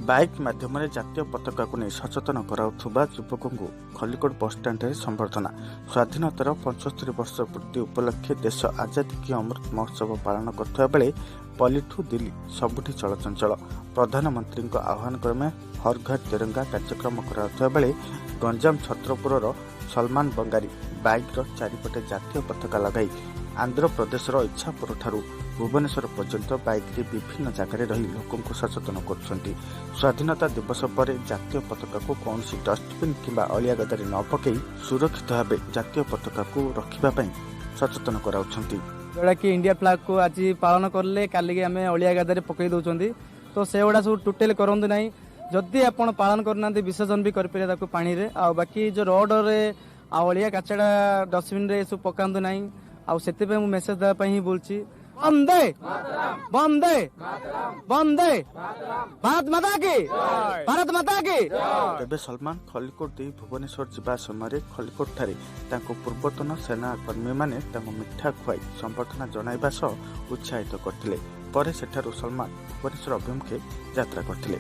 Bike ମାଧ୍ୟମରେ ଜାତୀୟ ପତାକାକୁ ନେଇ ସଚେତନ କରାଉଥିବା ଯୁବକଙ୍କୁ ଖଲିକୋଟ ବସ୍ଷ୍ଟାଣ୍ଡରେ ସମ୍ବର୍ଦ୍ଧନା। ସ୍ୱାଧୀନତାର 75 ବର୍ଷ ପୂର୍ତ୍ତି ଉପଲକ୍ଷେ ଦେଶ ଆଜାଦୀ କି ଅମୃତ ମହୋତ୍ସବ ପାଳନ କରୁଥିବା ବେଳେ ପଲ୍ଲୀଠୁ ଦିଲ୍ଲୀ ସବୁଠି ଚଳଚଞ୍ଚଳ। ପ୍ରଧାନମନ୍ତ୍ରୀଙ୍କ ଆହ୍ୱାନ କ୍ରମେ ହର୍ ଘର ତିରଙ୍ଗା କାର୍ଯ୍ୟକ୍ରମ କରାଯାଉଥିବା ବେଳେ ଗଞ୍ଜାମ ଛତ୍ରପୁରର ସଲମାନ ବଙ୍ଗାରୀ ବାଇକ୍ର ଚାରିପଟେ ଜାତୀୟ ପତାକା ଲଗାଇ ଆନ୍ଧ୍ରପ୍ରଦେଶର ଇଚ୍ଛାପୁରଠାରୁ ଭୁବନେଶ୍ୱର ପର୍ଯ୍ୟନ୍ତ ବାଇକ୍ରେ ବିଭିନ୍ନ ଜାଗାରେ ରହି ଲୋକଙ୍କୁ ସଚେତନ କରୁଛନ୍ତି। ସ୍ୱାଧୀନତା ଦିବସ ପରେ ଜାତୀୟ ପତାକାକୁ କୌଣସି ଡଷ୍ଟବିନ୍ କିମ୍ବା ଅଳିଆ ଗଦାରେ ନ ପକାଇ ସୁରକ୍ଷିତ ଭାବେ ଜାତୀୟ ପତାକାକୁ ରଖିବା ପାଇଁ ସଚେତନ କରାଉଛନ୍ତି। ଯେଉଁଟାକି ଇଣ୍ଡିଆ ଫ୍ଲାଗକୁ ଆଜି ପାଳନ କଲେ, କାଲିକି ଆମେ ଅଳିଆ ଗାଦାରେ ପକାଇ ଦେଉଛନ୍ତି, ତ ସେଗୁଡ଼ା ସବୁ ଟୋଟାଲି କରନ୍ତୁ ନାହିଁ। ଯଦି ଆପଣ ପାଳନ କରୁନାହାନ୍ତି, ବିସର୍ଜନ ବି କରିପାରିବେ ତାକୁ ପାଣିରେ। ଆଉ ବାକି ଯେଉଁ ରୋଡ଼ରେ ଆଉ ଅଳିଆ କାଚଡ଼ା ଡଷ୍ଟବିନରେ ଏସବୁ ପକାନ୍ତୁ ନାହିଁ। ଆଉ ସେଥିପାଇଁ ମୁଁ ମେସେଜ ଦେବା ପାଇଁ ହିଁ ବୋଲୁଛି, ବନ୍ଦେ ବନ୍ଦେ ବନ୍ଦେ ଭାରତ ମାତା କି, ଭାରତ ମାତା କି। ତେବେ ସଲମାନ ଖଲିକୋଟ ଦେଇ ଭୁବନେଶ୍ୱର ଯିବା ସମୟରେ ଖଲିକୋଟଠାରେ ତାଙ୍କୁ ପୂର୍ବତନ ସେନା କର୍ମୀମାନେ ତାଙ୍କୁ ମିଠା ଖୁଆଇ ସମ୍ବର୍ଦ୍ଧନା ଜଣାଇବା ସହ ଉତ୍ସାହିତ କରିଥିଲେ। ପରେ ସେଠାରୁ ସଲମାନ ଭୁବନେଶ୍ୱର ଅଭିମୁଖେ ଯାତ୍ରା କରିଥିଲେ।